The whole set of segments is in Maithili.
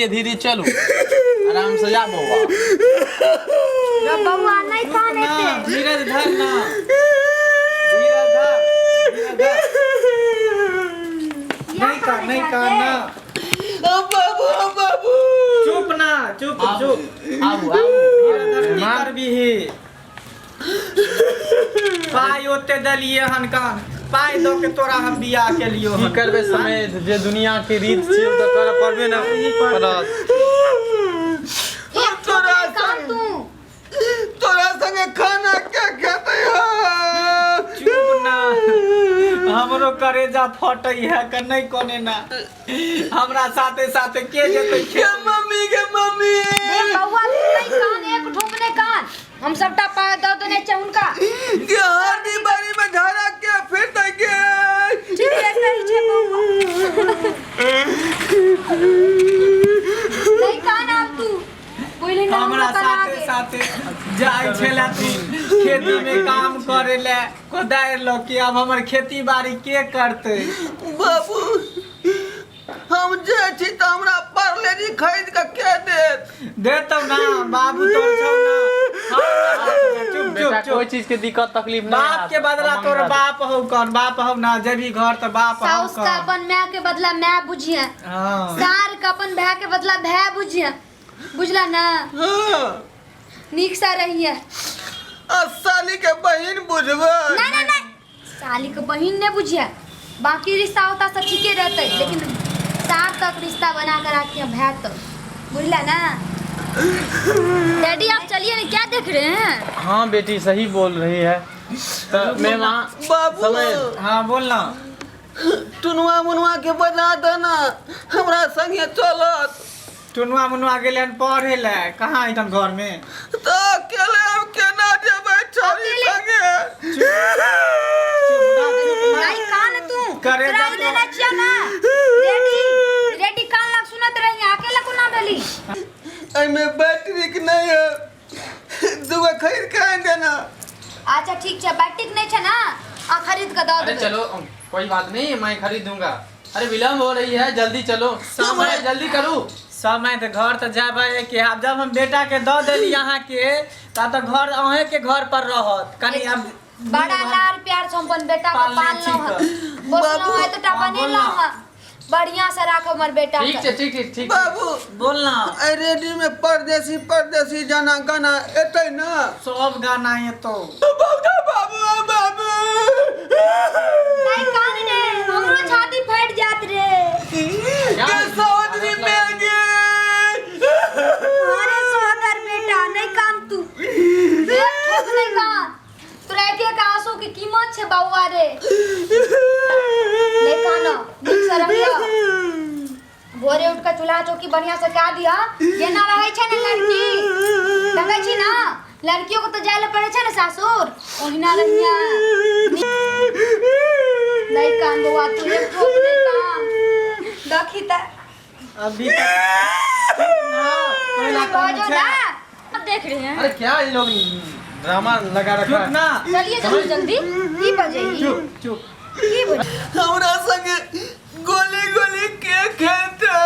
धीरे धीरे चलू, आराम से जा बौआ। रे बौआ, नहीं कान ना। एते। धीरज धर ना, धीरज धर, धीरज धर। नहीं कान, नहीं कान ना। बाबू, बाबू। चुप ना, चुप। आबू। चुप। आबू, आबू। धीरज धर, की माँ। करबीही? पाइ ओते देलिए हन कान, पाइ दऽ के तोरा हम बियाह केलियो की हन। करबै समय, जे दुनिया के रीत छै ओ तऽ करऽ पड़बे ने पड़त। एक तोरा कान संग तू। तोरा संगे खाना के खेतै? चुप ना, हमरो करेजा फटै है के नहीं कोने ना। हमरा साथे साथे के जेतै के खेत? मम्मी के मम्मी। देख बौआ, तू नहीं कान, एक ठोप नहीं कान। हम सबटा पाय दऽ देने छै हुनका। के हाथी बारी में झाड़ा के फिर के। ठीक है, कहै छै बौआ, नहीं कान आब तू, बुझली ना? हमरा हमरो कना साथे के साथे जाइ छेला तू खेती में काम करे ले कोदारि लऽ के, आब हमर खेती बाड़ी के करतै? बाबू, हम जे छी तऽ हमरा पार्लेजी खरीद के के देत? देतौ ना, बाबू तोर छौ ना। हाँ, चुप। बेटा, चुप। कोई चुप। चीज के दिक्कत तकलीफ नहीं बाप हैत। के बदला उमंग तोर रहत। बाप हौ कौन, बाप हौ ना, जेबी घर तऽ बाप हौ साउस का कौन। अपन my के बदला my बुझिए। हाँ। सार का अपन भाय के बदला भाय बुझिए, बुझला ना? हाँ। नीक से रहिए। आ साली के बहिन बुझबै? नहीं नहीं नहीं, साली के बहिन नहीं बुझिए। बाकी रिश्ता होता सब ठीके रहते, लेकिन सार तक रिश्ता बना कर रखिए, भाय तक, बुझला ना? डैडी, आप चलिए ना, क्या देख रहे हैं? हाँ बेटी, सही बोल रही है। तो मैं वहाँ बाबू। समय हाँ, बोल ना। टुनुआ मुनुआ के बजा देना, हमरा संगे चलत। टुनुआ मुनुआ गेलै हन पढ़े ले, कहाँ एतन घर में? तऽ अकेले हम केना जेबै छड़ी अकेले? संगे? चुप ना, चुप ना। नहीं कान तू। करे तोरा जा ई देने छियो ना रेडी रेडी, कान लग सुनत रही, अकेला कोना भेली? एहिमे बैटरीक नहि है, दूगो खरीद के आनि देना। अच्छा ठीक छै, बैटिक नहीं छै ना, आ खरीद के दऽ अरे देबै। चलो, कोई बात नहीं, मैं खरीद दूंगा। अरे विलम्ब हो रही है, जल्दी चलो, समय जल्दी करू। समय तऽ घर तऽ जाबै कि आब जब हम बेटा के दऽ देली अहाँके तब तऽ घर अहें के घर पर रहत कनि आब। बड़ा लाड़ प्यार से हम अपन बेटा के पालने पाललहुँ छी हँ, तऽ। पोसलहुँ हँ, एतटा हाँ, बोल बनेलहुँ ना। हँ, बढ़िया से राखो हमर बेटा ठीक के। छै, ठीक ठीक ठीक। बाबू। बोल ना। एहि रेडियो में परदेसी परदेसी जाना गाना एतै ना? सब गाना एतौ। बाबू, बाबू, बाबू। नहीं कान रे, हमरो छाती फाटि जात रे। के सौदरी में गे। अरे सोहदर बेटा, नहीं कान तू, एक ठोक नहीं कान। तोरा एक एक आंसू के कीमत छै बौआ रे। नहीं कान, नीक से रहिया। भोरे उठ के चूल्हा चौकी बढ़िया से कए दिह। जेना रहै छै ने लड़की, देखै छी ना, लड़कियों के तऽ जाय लए पड़ै छै ने सासुर, ओहिना रहिया। नहीं कान बौआ तू, एक ठोक नहीं कान। देखी तऽ। अभी तक चुप ना, कोयला कम बाजो छै। ना, अब देख रहे हैं। अरे क्या ये लोग ड्रामा लगा रखा चुप है? ना। चलिए जल्दी जल्दी, की बजे? चुप चुप। की बजे? हमरा संगे गोली गोली के खेलतै?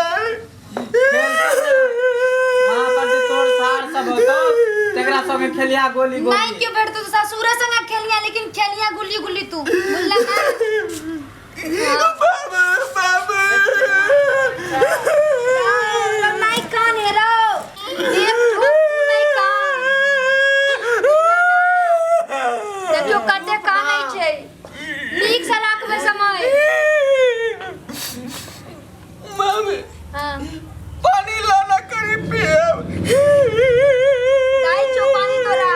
वहाँ पर जे तोर सार सब होतो तेकरा संगे खेलिया गोली नहीं गोली। क्यों बैठतो तो ससुरे संगे खेलिया, लेकिन खेलिया गुल्ली गुल्ली तू, बुझला ना? हाँ। बाबू, बाबू। नहीं कान हे रो, एक ठोक नहीं कान। देखियो कते कानै छै। नीक से राखबै समय। मम्मी। हाँ। पानी लाना करी पियब। दाइ छौ पानी तोरा।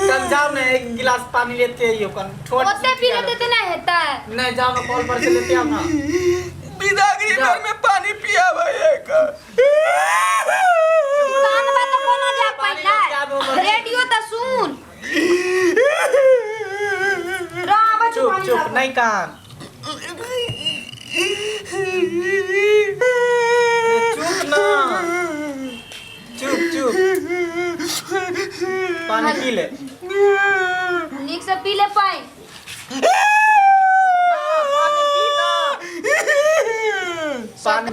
चल जाओ ना, एक गिलास पानी लेते आइयो कन छोट। ओते पी लेते तऽ नहि हेतै। नहीं, जाओ ना, कॉल पर से लेते आओ ना। बिदागरी जाओ। भर में पानी पियाबै एक। कानबा तऽ कोना जा पानी लेके आबो पहिले बस। रेडियो तऽ सुन र, आबै छौ चुप। पानी चुप। लाबऽ। नहीं कान, चुप ना, चुप चुप, पानी पी ले। नीक से पी ले पानि। पानी पी ना, पानी।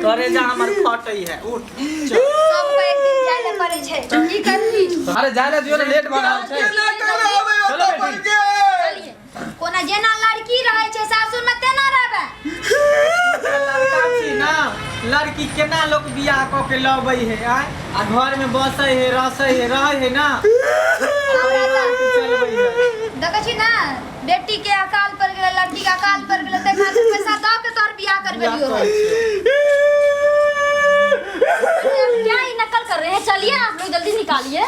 करेजा हमर फटै है। उठ चल। सबके एक दिन जाय ले पड़ै छै, की करबी? अरे जाय ले दियो ने, लेट भऽ रहल छै। केना कराबै चलो ओतऽ बेटी। पर के? चलिए, कोना जेना लड़की रहै छै सासुर में तेना रहबै। लड़का छी ना, लड़की केना लोक बियाह कऽ के लबै है आय, आ घर में बसै है, रसै है, रहै है ना। हमरा तऽ चलबै है। देखै छी ना, बेटी के अकाल पड़ गेलै, लड़की के अकाल पड़ गेलै, ताहि खातिर पैसा दऽ के तोहर बियाह करबेलियौ। अरे आप क्या ये नकल कर रहे हैं? चलिए आप लोग जल्दी निकालिए।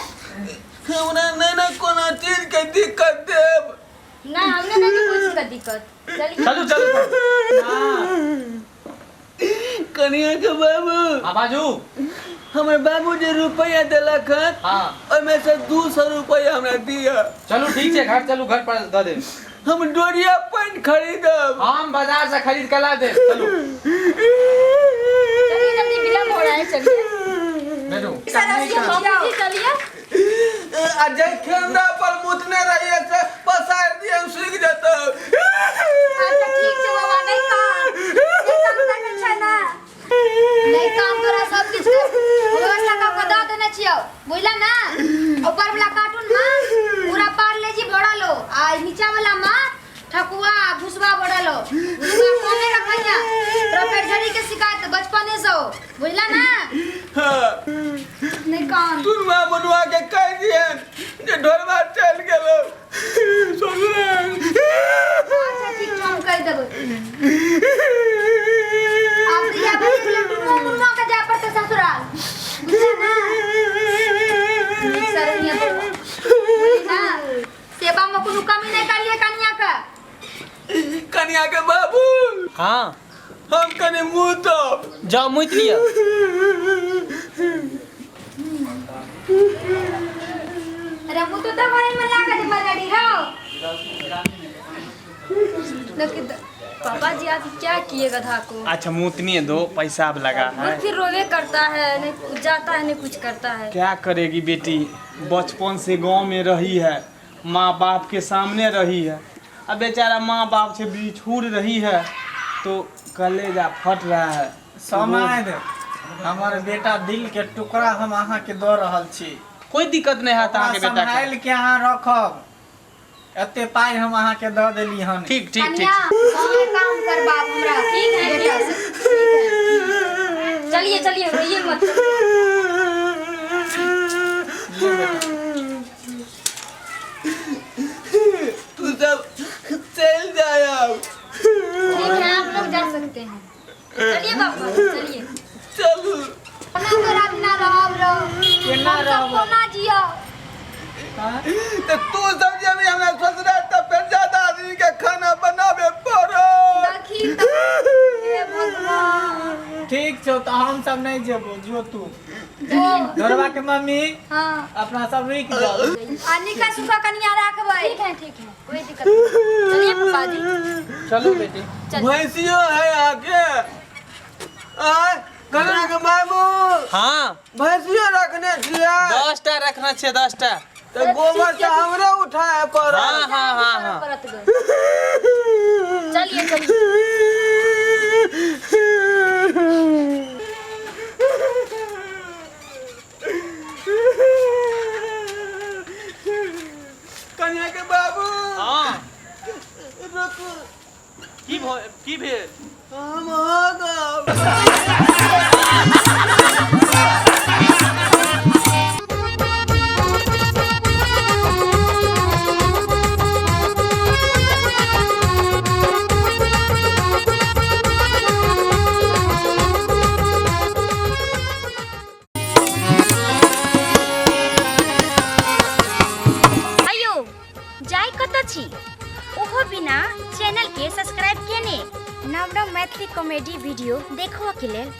हमरा नहि ने कोनो चीज के दिक्कत देब। ना, हमने नहीं कोई चीज का दिक्कत। चलिए। चलू चलू। कनिया के बाबू। हाँ बाजू। हमर बाबू जे रुपया देलक हन, हाँ, ओहिमे से 200 रुपया हमरा दिअ। चलू ठीक छै, घर चलू, घर पर दऽ देब। हम डोरिया पैंट खरीदब। हम बाजार से खरीद के ला देब, चलू। चलिए जल्दी, विलम्ब हो रहा है, चलिए। बैठू। बाबूजी चलिए। आ जे खेमरा पर मुतने रहिए से पसारि दिए, सुखि जेतौ। अच्छा ठीक छै बाबा, नहि कान, नहि कान, देखै छै ना, नहि कान, तोरा सब किछु के व्यवस्था कऽ के दऽ देने छियौ, बुझल ना? ऊपर वाला कार्टून में पूरा पार्ले जी भरल हो आ नीचा वाला में ठकुआ आ भुसबा भरल हो। भुसबा कमे रखैया, तोरा पेटझड़ी के शिकायत बचपने से हो, बुझला ना? हाँ। नहि कान। टुनवा मुनवा के कहि दिहन जे ढोरबा चलि गेलौ ससुराल। अच्छा ठीक छौ, हम कहि देबै। आब तऽ इएह भऽ गेलै, टुनुआ मुनुआ के जाय पड़तै ससुराल, बुझले ना? नीक से रहिए बौआ, बुझली ना? सेवा में कोनो कमी नहि करिए कनिया के। कनिया के बाबू। हाँ। हम कनि मुँह तब। जाओ, मुइत लिअ। अरे मुँह तो दबाई में लागत मरड़ी रहो। देखिए पापा जी, आप क्या किए गधा को? अच्छा मुतनी दो, पैसा अब लगा वो है। फिर रोवे करता है, नहीं कुछ जाता है, नहीं कुछ करता है। क्या करेगी बेटी, बचपन से गांव में रही है, माँ बाप के सामने रही है, अब बेचारा माँ बाप से बिछुड़ रही है तो कलेजा फट रहा है। समाज हमर बेटा दिल के टुकड़ा हम अहाँ के दऽ रहल छी। कोई दिक्कत नहीं है अहाँके बेटा के। सम्हालि के अहाँ रखब, एते पाइ हम अहाँ के दऽ देली हन। ठीक ठीक ठीक। कनिया, गाँव काम करबाब हमरा ठीक है, बेटा ठीक से। है। चलिए चलिए, रोइए मत। तू सब चलि जायब। ठीक है, आप लोग जा सकते हैं। चलिए पापा चलिए। चलू। कोना तोरा बिना रहब रहो? केना हम सब रहब? कोना जियब? तऽ तू सब जेबही हमरा ससुराल तऽ फेर ज्यादा आदमी के खाना बनाबे पड़त। देखी तऽ, हे भगवान। ठीक छौ, तऽ हम सब नहीं जेबो, जो तू। ओ। ढोरबा के मम्मी। हाँ। अपना सब रुकि जाओ। आ निका सुखा कनिया राखबै। ठीक है ठीक है, कोई दिक्कत नहीं। चलिए पापा जी। चलू बेटी। चलिए। भैंसियो है आके आय कनिया के बाबू। हाँ। भैंसियो रखने छियै? 10टा रखना छै, 10टा। तऽ गोबर तऽ हमरे उठाए पड़त। हाँ हाँ हाँ हाँ। परत गए। चलिए चलिए। कनिया के बाबू। हाँ। रुकू। की की भेल? हम हो गए। अयो जाय कतऽ छी ओहो बिना चैनल के सब्सक्राइब केने? नव नव मैथिली कॉमेडी वीडियो देखबऽ के लेल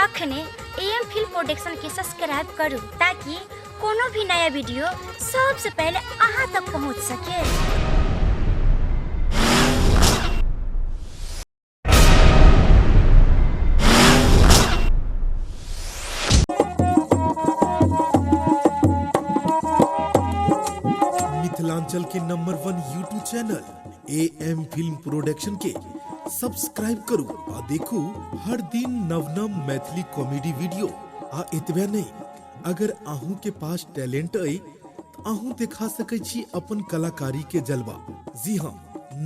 अखने एम फिल्म प्रोडक्शन के सब्सक्राइब करू ताकि कोनो भी नया वीडियो सबसे पहले अहाँ तक पहुँच सके। मिथिलांचल के number 1 YouTube channel A M film production के सब्सक्राइब करू आ देखू हर दिन नव नव मैथिली कॉमेडी वीडियो। आ एतबे नहि, अगर अहूँ के पास टैलेंट अइ तऽ अहूँ देखा सकै छी अपन कलाकारी के जलवा। जी हाँ,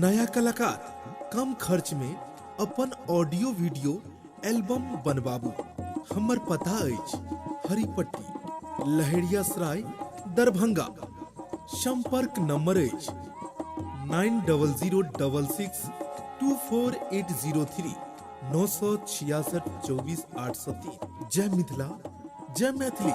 नया कलाकार कम खर्च में अपन ऑडियो वीडियो एल्बम बनबाबू। हमर पता अछि हरिपट्टी, लहेरियासराय, दरभंगा। संपर्क नंबर अछि 9006624803, 966 24 803। जय मिथिला, जय मैथिली।